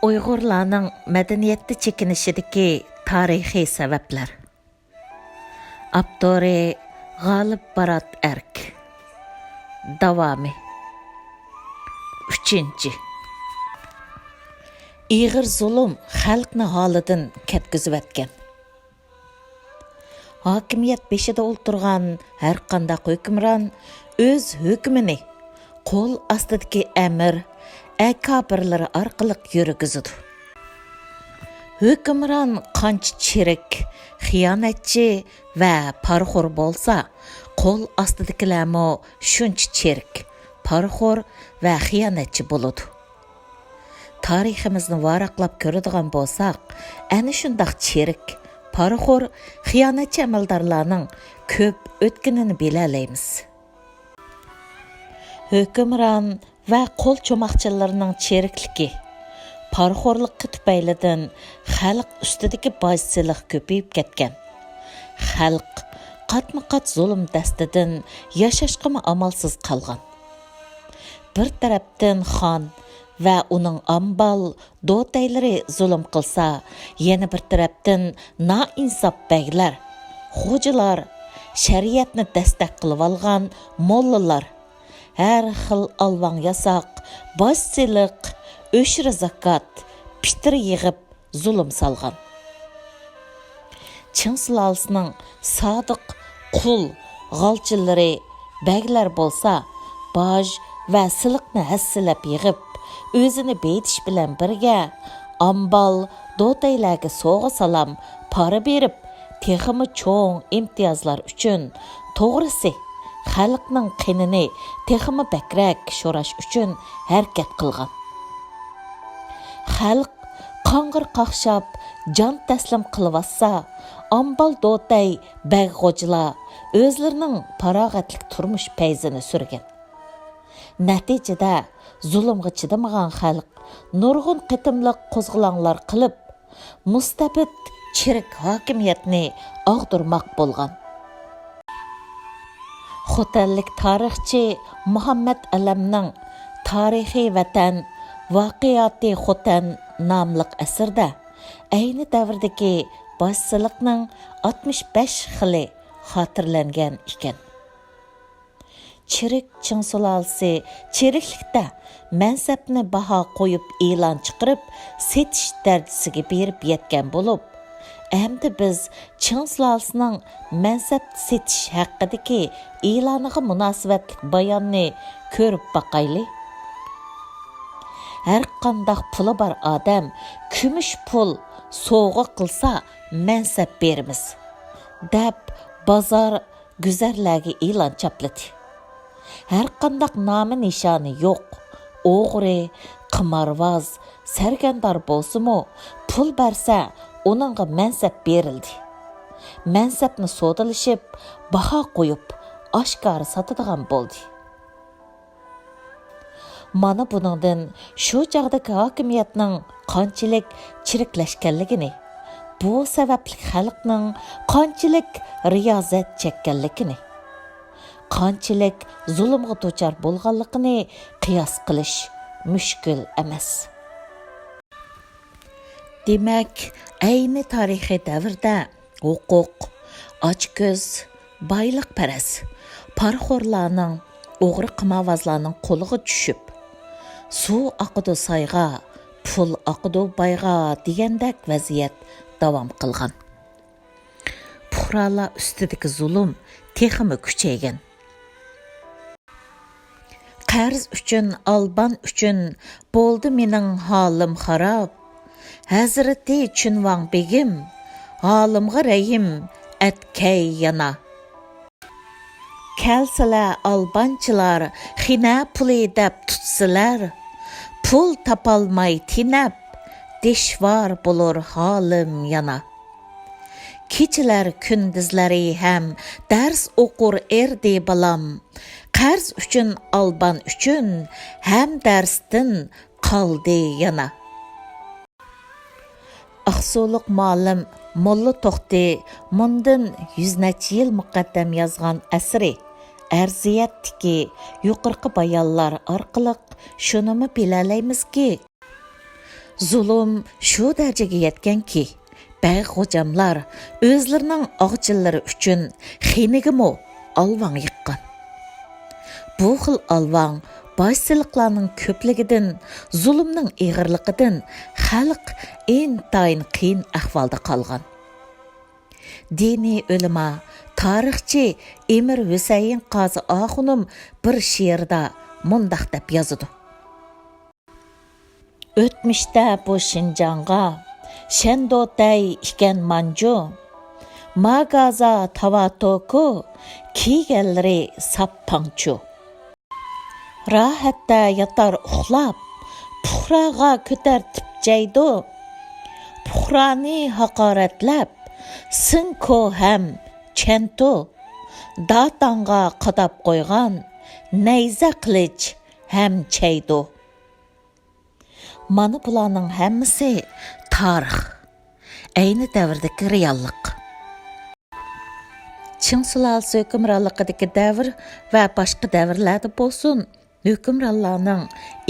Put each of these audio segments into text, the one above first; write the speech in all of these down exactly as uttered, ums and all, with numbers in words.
ئۇيغۇرلارنىڭ مەدەنىيەتتە چېكىنىشىدىكى تارىخىي سەۋەبلەر. ئاپتورى: غالىب بارات ئەرك. داۋامى. ئۈچىنچى. ئېغىر زۇلۇم خەلقنى ھالىدىن كەتكۈزۈۋەتكەن. ھاكىمىيەت بېشىدا ئولتۇرغان ھەرقانداق ھۆكۈمران ئۆز ھۆكمىنى قول ئاستىدىكى ئەمىر، ئەكابىرلىرى ئارقىلىق يۈرگۈزىدۇ. ھۆكۈمران قانچە چىرىك، خىيانەتچى ۋە پارىخور بولسا، قول ئاستىدىكىلەرمۇ شۇنچە چىرىك، پارىخور ۋە خىيانەتچى بولىدۇ. تارىخىمىزنى ۋاراقلاپ كۆرىدىغان بولساق، ئەنە شۇنداق چىرىك، پارىخور، خىيانەتچى ئەمەلدارلارنىڭ كۆپ ئۆتكىنىنى بىلەلەيمىز. ھۆكۈمران ۋە قول چوماقچىلىرىنىڭ چىرىكلىكى، پارىخورلۇقى تۈپەيلىدىن خەلق ئۈستىدىكى باج سېلىق كۆپىيىپ كەتكەن. خەلق قاتمۇ قات زۇلۇم دەستىدىن ياشاشقىمۇ ئامالسىز قالغان. بىر تەرەپتىن خان ۋە ئۇنىڭ ئامبال، دوتەيلىرى زۇلۇم قىلسا، يەنە بىر تەرەپتىن نائىنساپ بەگلەر، خوجىلار، شەرىئەتنى دەستەك قىلىۋالغان موللىلار، ھەر خىل ئالۋاڭ ياساق، باج سېلىق، ئۆشرە زاكات، پىتىر يىغىپ، زۇلۇم سالغان. چىڭ سۇلالىسىنىڭ سادىق قۇل، غالچىلىرى، بەگلەر بولسا باج ۋە سېلىقنى ھەسسىلەپ يىغىپ، ئۆزىنى بېيىتىش بىلەن بىرگە، ئامبال، دوتەيلەرگە سوۋغا سالام، پارا بېرىپ، تېخىمۇ چوڭ ئىمتىيازلار ئۈچۈن، توغرىسى، خەلقنىڭ قېنىنى تېخىمۇ بەكرەك شوراش ئۈچۈن ھەرىكەت قىلغان. خەلق قاڭغىر قاقشاپ، جان تەسلىم قىلىۋاتسا، ئامبال دوتەي، بەگ غوجىلار ئۆزلىرىنىڭ پاراغەتلىك تۇرمۇش پەيزىنى سۈرگەن. نەتىجىدە، زۇلۇمغا چىدىمىغان خەلق نۇرغۇن قېتىملىق قوزغىلاڭلار قىلىپ، مۇستەبىت چىرىك ھاكىمىيەتنى ئاغدۇرماق بولغان. خوتەنلىك تارىخچى مۇھەممەد ئەلەمنىڭ تارىخىي ۋەتەن، ۋاقىئاتى خوتەن ناملىق ئەسىرىدە ئەينى دەۋردىكى باج سېلىقنىڭ ئاتمىش بەش خىلى خاتىرىلەنگەن ئىكەن. چىرىك چىڭ سۇلالىسى چىرىكلىكتە مەنسەپنى باھا قويۇپ ئېلان چىقىرىپ سېتىش دەرىجىسىگە بېرىپ يەتكەن بولۇپ، ئەمدى بىز چىڭ سۇلالىسىنىڭ مەنسەپ سېتىش ھەققىدىكى ئېلانىغا مۇناسىۋەتلىك باياننى كۆرۈپ باقايلى. ھەرقانداق پۇلى بار ئادەم كۈمۈش پۇل سوۋغا قىلسا، مەنسەپ بېرىمىز، دەپ بازار گۈزەرلەرگە ئېلان چاپلىدى. ھەرقانداق نامى نىشانى يوق، ئوغرى، قىمارۋاز، سەرگەردان بولسىمۇ، پۇل بەرسە، ئۇنىڭغا مەنسەپ بېرىلدى. مەنسەپنى سودىلىشىپ، باھا قويۇپ، ئاشكارا ساتىدىغان بولدى. مانا بۇنىڭدىن شۇ چاغدىكى ھاكىمىيەتنىڭ قانچىلىك چىرىكلەشكەنلىكىنى، بۇ سەۋەبلىك خەلقنىڭ قانچىلىك رىيازەت چەككەنلىكىنى، قانچىلىك زۇلۇمغا دۇچار بولغانلىقىنى قىياس قىلىش مۈشكۈل ئەمەس. دېمەك، ئەينى تارىخىي دەۋردە ھوقۇق، ئاچكۆز، بايلىقپەرەس، پارىخورلارنىڭ، ئوغرى قىمارۋازلارنىڭ قولىغا چۈشۈپ، سۇ ئاقىدۇ سايغا، پۇل ئاقىدۇ بايغا دېگەندەك ۋەزىيەت داۋام قىلغان. پۇقرالار ئۈستىدىكى زۇلۇم تېخىمۇ كۈچەيگەن. قەرز ئۈچۈن، ئالبان ئۈچۈن بولدى مېنىڭ ھالىم خاراب. ھەزرىتى چۈنۋاڭ بېگىم، ھالىمغا رەھىم ئەتكەي يانا. كەلسىلە ئالبانچىلار خىنە پۇلى دەپ تۇتسىلەر، پۇل تاپالماي تېنەپ، دىشۋار بولۇر ھالىم يانا. كېچىلەر كۈندۈزلىرى ھەم دەرس ئوقۇر ئەردى بالام، قەرز ئۈچۈن، ئالبان ئۈچۈن ھەم دەرستىن قالدى يانا. ئاقسۇلۇق مالىم موللا توختى مۇندىن يۈز نەچچە يىل مۇقەددەم يازغان ئەسىرى ئەرزىيەتتىكى يۇقىرىقى بايانلار ئارقىلىق شۇنىمۇ بىلەلەيمىزكى، زۇلۇم شۇ دەرىجىگە يەتكەنكى، بەگ-غوجاملار ئۆزلىرىنىڭ ئاغىچىنلىرى ئۈچۈن خېنىگىمۇ ئالۋاڭ يىغقان. بۇ خىل ئالۋاڭ باج-سېلىقلارنىڭ كۆپلۈكىدىن، زۇلۇمنىڭ ئېغىرلىقىدىن خەلق ئىنتايىن قىيىن ئەھۋالدا قالغان. دىنىي ئۆلىما، تارىخچى ئىمىر ھۈسەيىن قازى ئاخۇنۇم بىر شېئىرىدا مۇنداق دەپ يازىدۇ: ئۆتمۈشتە بۇ شىنجاڭغا شەندوتەي ئىكەن مانجۇ، ماگازا تاۋاتوكۇ كىيگەنلىرى ساپ پاڭچۇ. راھەتتە ياتار ئۇخلاپ، پۇقراغا كۆتەر تىپچەيدۇ. پۇقرانى ھاقارەتلەپ، سىنكو ھەم چەنتۇ، داتاڭغا قاداپ قويغان نەيزە قىلىچ ھەم چەيدۇ. مانا بۇلارنىڭ ھەممىسى تارىخ، ئەينى دەۋردىكى رېئاللىق. چىڭ سۇلالىسى ھۆكۈمرانلىقىدىكى دەۋر ۋە باشقا دەۋرلەردە بولسۇن، ھۆكۈمرانلارنىڭ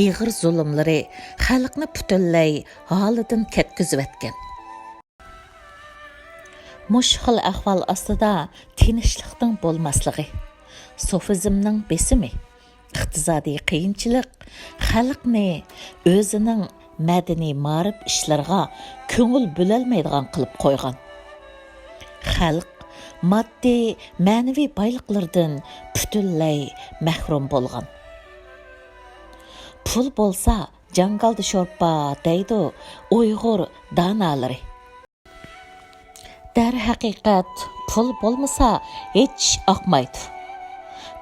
ئېغىر زۇلۇملىرى خەلقنى پۈتۈنلەي ھالىدىن كەتكۈزۈۋەتكەن. مۇشۇ خىل ئەھۋال ئاستىدا تىنچلىقنىڭ بولماسلىقى، سوفىزمنىڭ بېسىمى، ئىقتىسادىي قىيىنچىلىق خەلقنى ئۆزىنىڭ مەدەنىي مائارىپ ئىشلىرىغا كۆڭۈل بۆلەلمەيدىغان قىلىپ قويغان. خەلق ماددىي، مەنىۋى بايلىقلىرىدىن پۈتۈنلەي مەھرۇم بولغان. پۇل بولسا جاڭگالدا شورپا دەيدۇ ئۇيغۇر دانالىرى. دەرھەقىقەت، پۇل بولمىسا ھېچ ئىش ئاقمايدۇ.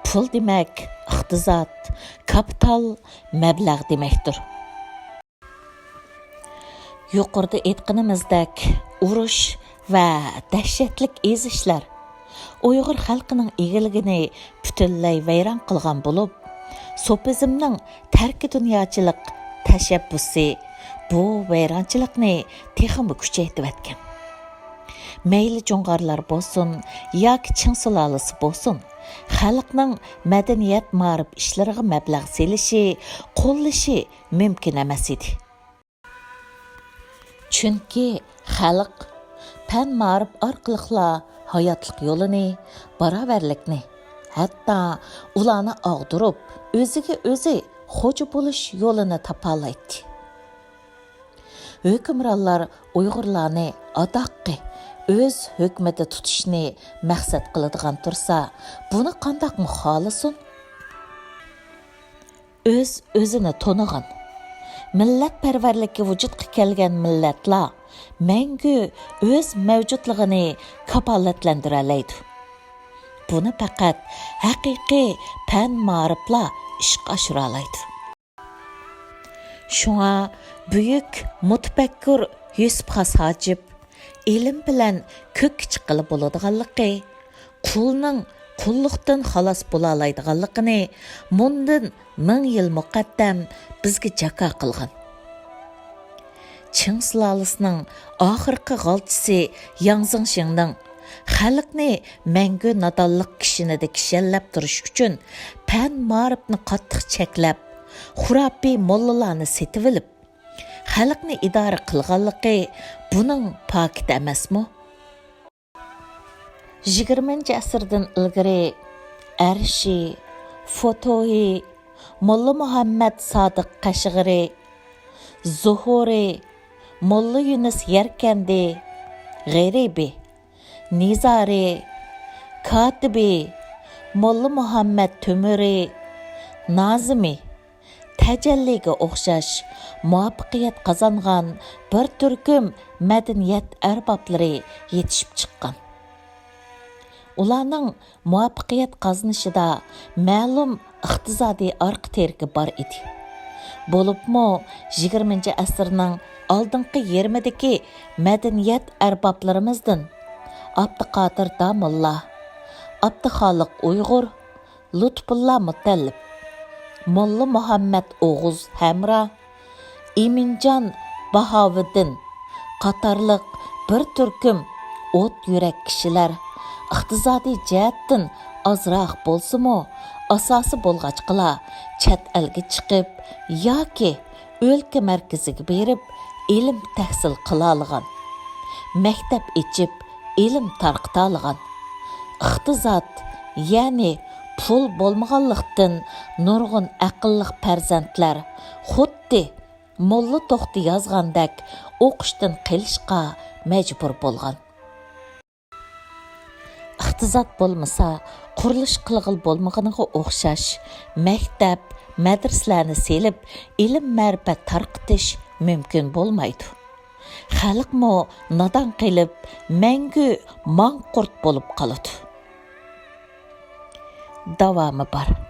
پۇل دېمەك ئىقتىساد، كاپىتال، مەبلەغ دېمەكتۇر. يۇقىرىدا ئېيتقىنىمىزدەك، ئۇرۇش ۋە دەھشەتلىك ئېزىشلار ئۇيغۇر خەلقىنىڭ ئىگىلىكىنى پۈتۈنلەي ۋەيران قىلغان بولۇپ، سوپىزمنىڭ تەركىدۇنياچىلىق تەشەببۇسى بۇ ۋەيرانچىلىقنى تېخىمۇ كۈچەيتىۋەتكەن. مەيلى جۇڭغارلار بولسۇن ياكى چىڭ سۇلالىسى بولسۇن، خەلقنىڭ مەدەنىيەت، مائارىپ ئىشلىرىغا مەبلەغ سېلىشى، قوللىشى مۇمكىن ئەمەس ئىدى. چۈنكى خەلق پەن-مائارىپ ئارقىلىقلا ھاياتلىق يولىنى، باراۋەرلىكنى، ھەتتا ئۇلارنى ئاغدۇرۇپ، ئۆزىگە ئۆزى خوجا بولۇش يولىنى تاپالايتتى. ھۆكۈمرانلار ئۇيغۇرلارنى ئاداققى ئۆز ھۆكمىتى تۇتۇشنى مەقسەت قىلىدىغان تۇرسا، بۇنى قانداقمۇ خالىسۇن؟ ئۆز-ئۆزىنى تونۇغان، مىللەتپەرۋەرلىككە ۋۇجۇدقا كەلگەن مىللەتلەر مەڭگۈ ئۆز مەۋجۇتلۇقىنى كاپالەتلەندۈرەلەيدۇ. بۇنى پەقەت ھەقىقىي پەن-مائارىپلا ئىشقا ئاشۇرالايدۇ. شۇڭا بۈيۈك مۇتەپەككۇر يۈسۈپ خاس ھاجىپ، ئىلىم بىلەن كۆككە چىققىلى بولىدىغانلىقى، قۇلنىڭ قۇللۇقتىن خالاس بولالايدىغانلىقىنى مۇندىن مىڭ يىل مۇقەددەم بىزگە جاكار قىلغان. چىڭ سۇلالىسىنىڭ ئاخىرقى غالچىسى ياڭ زېڭشىڭنىڭ خەلقنى مەڭگۈ نادانلىق كىشىنىدە كىشەنلەپ تۇرۇش ئۈچۈن پەن-مائارىپنى قاتتىق چەكلەپ، خۇراپىي موللىلارنى سېتىۋېلىپ، خەلقنى ئىدارە قىلغانلىقى بۇنىڭ پاكىتى ئەمەسمۇ؟ يىگىرمىنچى ئەسىردىن ئىلگىرى ئەرشى، فۇتۇھى، موللا مۇھەممەد سادىق قەشقىرى، زۇھۇرى، موللا يۈنۈس يەركەندى، غېرىبى، نىزارى، كاتىبى، موللا مۇھەممەد تۆمۈرى، نازىمى، تەجەللىگە ئوخشاش مۇۋەپپەقىيەت قازانغان بىر تۈركۈم مەدەنىيەت ئەربابلىرى يېتىشىپ چىققان. ئۇلارنىڭ مۇۋەپپەقىيەت قازىنىشىدا مەلۇم ئىقتىسادىي ئارقا تىرىكى بار ئىدى. بولۇپمۇ يىگىرمىنچى ئەسىرنىڭ ئالدىنقى يېرىمىدىكى مەدەنىيەت ئەربابلىرىمىزدىن ئابدۇقادىر داموللا، ئابدۇخالىق ئۇيغۇر، لۇتپۇللا مۇتەللىپ، موللا مۇھەممەد ئوغۇز ھەمرا، ئىمىنجان باھاۋىدىن قاتارلىق بىر تۈركۈم ئوت يۈرەك كىشىلەر ئىقتىسادىي جەھەتتىن ئازراق بولسىمۇ، ئاساسى بولغاچقىلا چەت ئەلگە چىقىپ ياكى ئۆلكە مەركىزىگە بېرىپ ئىلىم تەھسىل قىلالىغان، مەكتەپ ئېچىپ ئىلىم تارقىتالىغان، ئىقتىساد، يەنى پۇل بولمىغانلىقتىن نۇرغۇن ئەقىللىق پەرزەنتلەر خۇددى موللا توختى يازغاندەك ئوقۇشتىن قېلىشقا مەجبۇر بولغان. ئىقتىساد بولمىسا، قۇرۇلۇش قىلغىلى بولمىغىنىغا ئوخشاش مەكتەپ، مەدرىسىلەرنى سېلىپ، ئىلىم-مەرىپەت تارقىتىش مۇمكىن بولمايدۇ. خەلقمۇ نادان قېلىپ، مەڭگۈ ماڭقۇرت بولۇپ قالىدۇ. داۋامى بار.